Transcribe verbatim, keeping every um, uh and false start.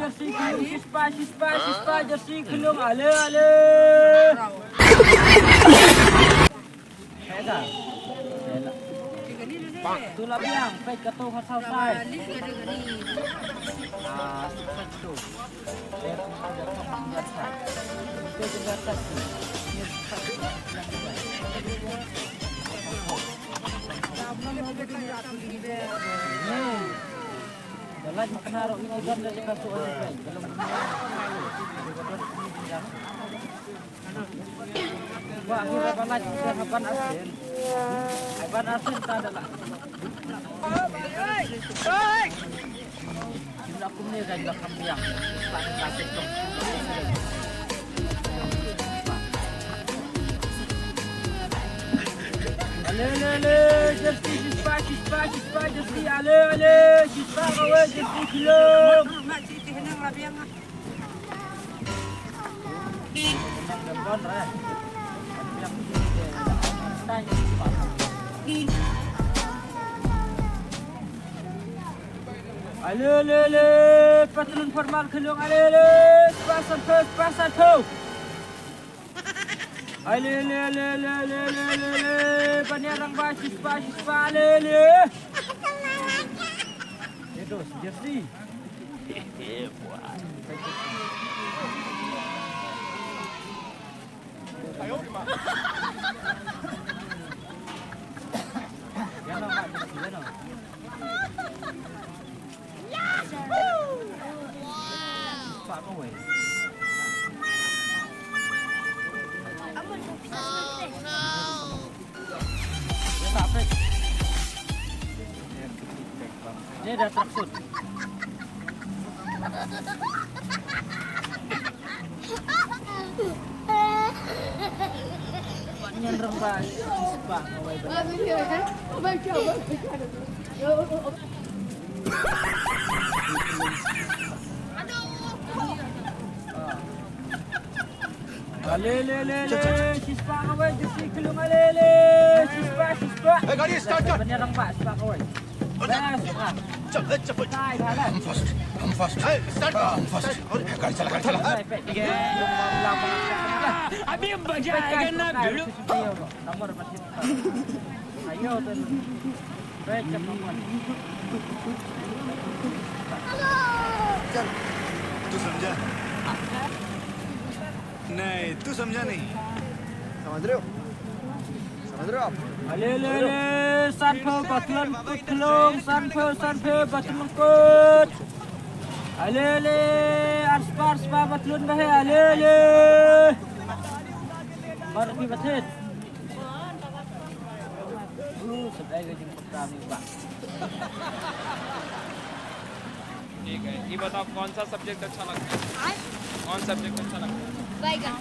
Shispah, shispah, shispah, jersey Khulung, ale, ale. Tu la biang, peit ka tu ha saw sai. Ah, six six two. Ba hi ra ba lait, ban arsen. Ai, ban arsen ta da la. Jumlah kumne kan ba kham biang. Ba ka se tong. Ale, ale, ale, jersey, shispah, shispah, shispah, jersey, ale, ale, shispah, kawei, jersey, Khulung. Ale, ale, ale, patlun formal Khulung, ale, ale, shispah sanphew, shispah sanphew. Ale, ale, ale, ban ïa rangbah, shispah, shispah, ale, ale. Itu, jersey. Ini dah tracksuit. Nyan rong ba, ba, ba, ba. Ale, le, le, le, shispah kawei, jersey Khulung, ale, le, shispah, shispah. Hey, गाड़ी start कर। Ban ïa rangbah, shispah kawei. चल, चल, चल। Sai, sai, sai. हम fast, हम fast। Hey, start कर। हम fast। Start। गाड़ी चला, गाड़ी चला। Sai, sai, sai। अभी मजा आएगा ना भिड़ू। Nomor masih. Ayo, tuh. Baik, siap, nomor. चल, तू समझा? नहीं, तू समझा नहीं। समझ रहे हो? समझ रहे हो आप? Ale, ale, ale, sanphew ba tlun kut Khulung, sanphew, sanphew ba tlun kut. Ale, ale, arspah, arspah ba tlun ba he, ale, ale. Bar ki ba thit. Uh, seblai ka jingkyrta ni ba. ठीक है, ये बताओ कौन सा सब्जेक्ट अच्छा लगता है? कौन सब्जेक्ट अच्छा लगता है? बैगन।